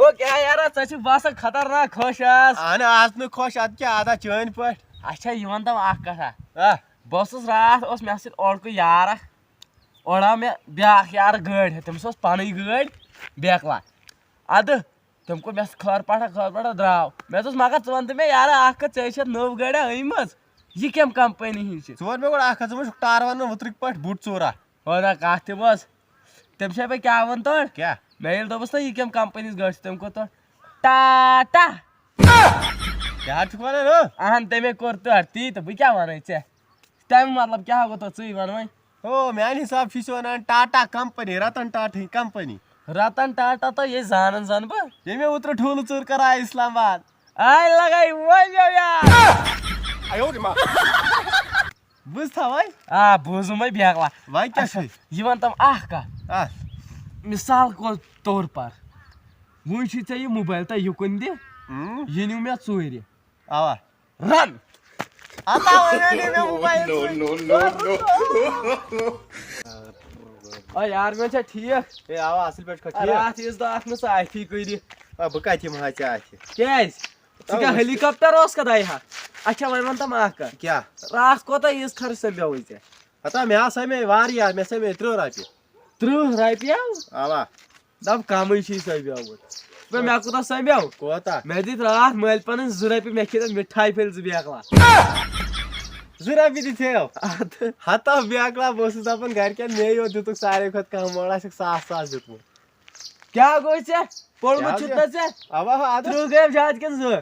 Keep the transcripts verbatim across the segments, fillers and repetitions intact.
او کیٛاہ یارا، ژےٚ چھُکھ باسان خطرناک خۄش آز؟ اہن آز نہٕ خۄش، ادٕ کیٛاہ، ادا چٲنۍ پٲٹھۍ۔ اچھا، یہِ وَن تَم اَکھ کَتھا۔ آ۔ بہٕ اوسُس راتھ، اوس مےٚ سۭتۍ اوٚڑکُے یار اَکھ، اوٚڑ آو مےٚ بیٛاکھ یار گٲڑۍ ہٮ۪تھ، تٔمِس ٲس پَنٕنۍ گٲڑۍ بیکلا۔ اَدٕ تٔمۍ کوٚر مےٚ سۭتۍ خٲر پاٹھا، خٲر پاٹھا درٛاو۔ مےٚ دوٚپُس، مگر ژٕ وَن تہٕ مےٚ یارا اَکھ کَتھ، ژےٚ چھےٚ نٔو گٲڑۍ أنۍ مٕژ، یہِ کَمہِ کَمپٔنی ہِنٛز چھِ؟ ژٕ وَن مےٚ گۄڈٕ اَکھ کَتھ، ژٕ ما چھُکھ ٹار وَنان وُترٕکۍ پٲٹھۍ بُٹ ژوٗرا؟ ہو نہ، کَتھ تہِ بوز۔ تٔمۍ چھےٚ مےٚ کیٛاہ ووٚن تورٕ؟ کیٛاہ؟ مےٚ ییٚلہِ دوٚپُس نہ، یہِ کَمہِ کَمپٔنی ہِنٛز گٲڑۍ چھِ، تٔمۍ کوٚر تورٕ ٹاٹا۔ کیٛاہ حظ چھُکھ وَنان ہو؟ اَہَن، تٔمۍ کوٚر تورٕ تی تہٕ بہٕ کیٛاہ وَنَے ژےٚ؟ تَمیُک مطلب کیٛاہ گوٚو تہٕ ژٕے وَن وۄنۍ؟ ہو، میٛانہِ حِساب چھُے ژٕ وَنان ٹاٹا کَمپٔنی، رَتَن ٹاٹاہٕنۍ کَمپٔنی۔ رَتَن ٹاٹا تہٕ یے زانَن زَن بہٕ۔ ییٚمۍ مےٚ اوترٕ ٹھوٗلہٕ ژوٗر کَران اِسلام آباد۔ آے لَگَے وۄنۍ یو یار۔ بوٗزتھا وۄنۍ؟ آ، بوٗزُم وۄنۍ بیکلا۔ وۄنۍ کیٛاہ اچھا، چھُے؟ یہِ وَن تَم اَکھ کَتھ۔ آ۔ مِثال کو طور پر، وٕنۍ چھُے ژےٚ یہِ موبایل تۄہہِ یُکُن دِ، اۭں۔ یہِ نیوٗ مےٚ ژوٗرِ۔ اَوا۔ رَن۔ اَتا وَنیو نہٕ مےٚ موبایل no, ژوٗرِ۔ No, no, no۔ آ یار، مےٚ چھا ٹھیٖک؟ ہے، اَوا، اَصٕل پٲٹھۍ چھُکھا ٹھیٖک؟ راتھ یُس دۄہ اَتھ منٛز ژٕ اَتھی کٔرِتھ۔ آ، بہٕ کَتہِ یِمہٕ ہا ژےٚ اَتھِ؟ کیٛازِ؟ ژٕ تَوے کیٛاہ وٕچھ۔ ہیلی کاپٹر اوس کَتھ آیہِ ہا؟ اچھا، وۄنۍ وَن تَم اَکھ کَتھ۔ کیٛاہ؟ راتھ کوتاہ ییٖژ خرٕچ سَپدیووُے ژےٚ؟ ہتا مےٚ ہا سَمے واریاہ، مےٚ سَمے تٕرٛہ رۄپیہِ۔ ترٕٛہ رۄپیہِ؟ اَوا۔ دَپ کَمٕے چھُے سَپدیومُت۔ دوٚپمَے، مےٚ کوٗتاہ سَپدیو؟ کوتاہ؟ مےٚ دِتۍ راتھ مٲلۍ پَنٕنۍ زٕ رۄپیہِ، مےٚ کھیٚتۍ مِٹھایہِ پھٔلۍ زٕ بیکلا۔ زٕ رۄپیہِ دِتھ ژےٚ؟ اَدٕ۔ ہتا بیکلا، بہٕ اوسُس دَپان گَرِکٮ۪ن، مے یوت دِتُکھ ساروی کھۄتہٕ کَم، مول آسٮ۪کھ ساس ساس دیُتمُت۔ کیٛاہ گوٚو ژےٚ؟ پوٚرمُت کیٛاہ چھُتھ ژےٚ؟ نہ ژےٚ؟ اَوا، ہا، اَدٕ۔ ترٕٛہ گٔیَم زیادٕ کِنہٕ زٕ؟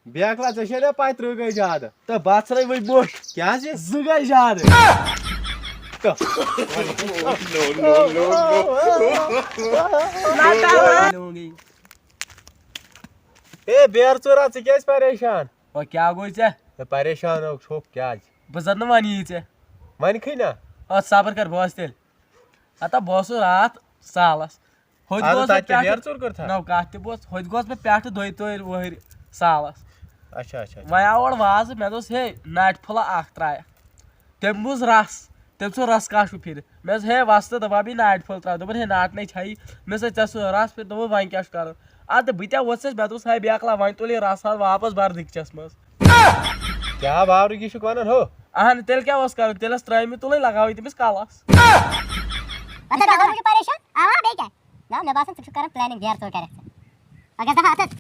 بیکلا، ژےٚ چھے نا پَے ترٕٛہ گٔے زیادٕ؟ تہٕ بہٕ ژھٕنَے وۄنۍ بوٚٹھ۔ کیٛاہ زِ؟ زٕ گٔے زیادٕ۔ تہٕ ہے، بیرٕ ژوٗرا، ژٕ کیٛازِ پریشان؟ وۄنۍ کیٛاہ گوٚو ژےٚ؟ ہے، پریشان ہو چھُکھ کیٛازِ؟ بہٕ زَن نہٕ وَنہٕ یی ژےٚ۔ وَنکھٕے نا۔ اَدٕ صبر کر، بہٕ آسہٕ تیٚلہِ۔ ہتا بہٕ اوسُس راتھ سالس۔ ہوٚتہِ اَدٕ گوس تَتہِ بہٕ کیٛاہ پٮ۪ٹھٕ، بیرٕ ژوٗر کٔرتھا؟ نو کَتھ تہِ بوز، ہوٚتہِ گوس بہٕ پٮ۪ٹھٕ دۄیہِ تٲرۍ وٕہٕرۍ سالس۔ اچھا، اچھا، اچھا۔ وۄنۍ آو اورٕ وازٕ، مےٚ دوٚپُس، ہے، ناٹہِ پھوٚلہ اکھ ترٛایکھ۔ تٔمۍ بوٗز رس، تٔمۍ ژھُن رس کاشوٕ پھِرِتھ۔ مےٚ دوٚپُس، ہے، وۄستہٕ، دَپان بیٚیہِ ناٹہِ پھوٚل ترٛاو۔ دوٚپُن، ہے، ناٹہِ نے چھَیی۔ مےٚ دوٚپُس، ژےٚ ژھُن رس پھِرِتھ، دوٚپُن، وۄنۍ کیٛاہ چھُ کَرُن؟ اَدٕ بہٕ تہِ ووٚژھُس، مےٚ دوٚپُس، ہے، بیکلا، وۄنۍ تُل یہِ رس حظ واپس، بَر دِکچَس منٛز۔ کیٛاہ باورٕکی چھُکھ وَنان ہو؟ اہن، تیٚلہِ کیٛاہ اوس کَرُن؟ تیٚلہِ ٲس ترٛٲمہِ تُلٕنۍ، لگاوٕنۍ تٔمِس کَلَس۔ اچھا، تَتھ منٛز چھُ پریشان؟ اوا، بیٚیہِ کیٛاہ؟ نہ، مےٚ باسان، ژٕ چھُکھ کران planning بیرٕ ژوٗر کَرٮ۪کھ ژٕ۔ اگر زٕ ہَتھ